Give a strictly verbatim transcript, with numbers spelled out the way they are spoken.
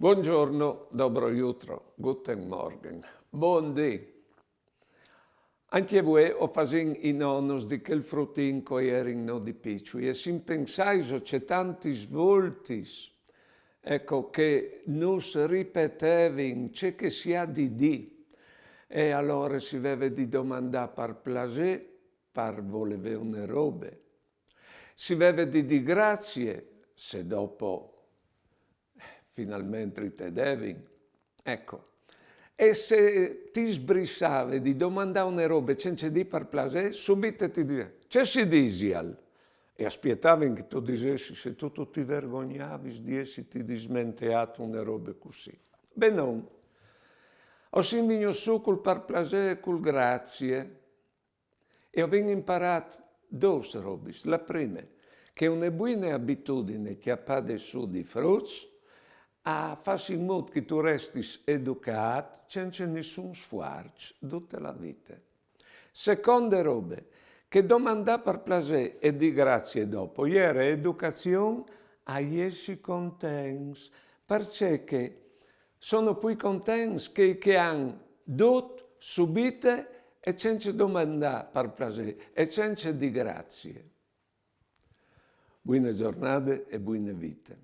Buongiorno, dobro jutro, guten Morgen, bundì. Ancje vuê o fasìn i nonos di chel frutin che o jerin nô di piçui e si impensaiso ce tantis voltis, eco, che nus ripetevin ce che si à di dî. E alore si veve di domandâ par plasê, par volê vê une robe. Si veve di dî grazie, se dopo, eh, finalmentri te devin. Eco. E se ti sbrissave di domandâ une robe cence dî par plasê, subite ti diseve: «Ce si disial?» E a spietavin che tu disessis, e tu, tu ti vergognavis di essiti dismenteât une robe cussì. Benon. O sin vignûts sù cul par plasê e cul grazie. E o vin imparât dôs robis. La prime, che une buine abitudine cjapade sù di fruts e fâs in mût che tu restis educât cence nissun sfuarç dute la vite. Seconde robe, che domandâ par plasê e dî grazie dopo e jere educazion a jessi contents, parcè che sono plui contents chei che a àn dut subite e cence domandâ par plasê e cence dî grazie. Buine zornade e buine vite.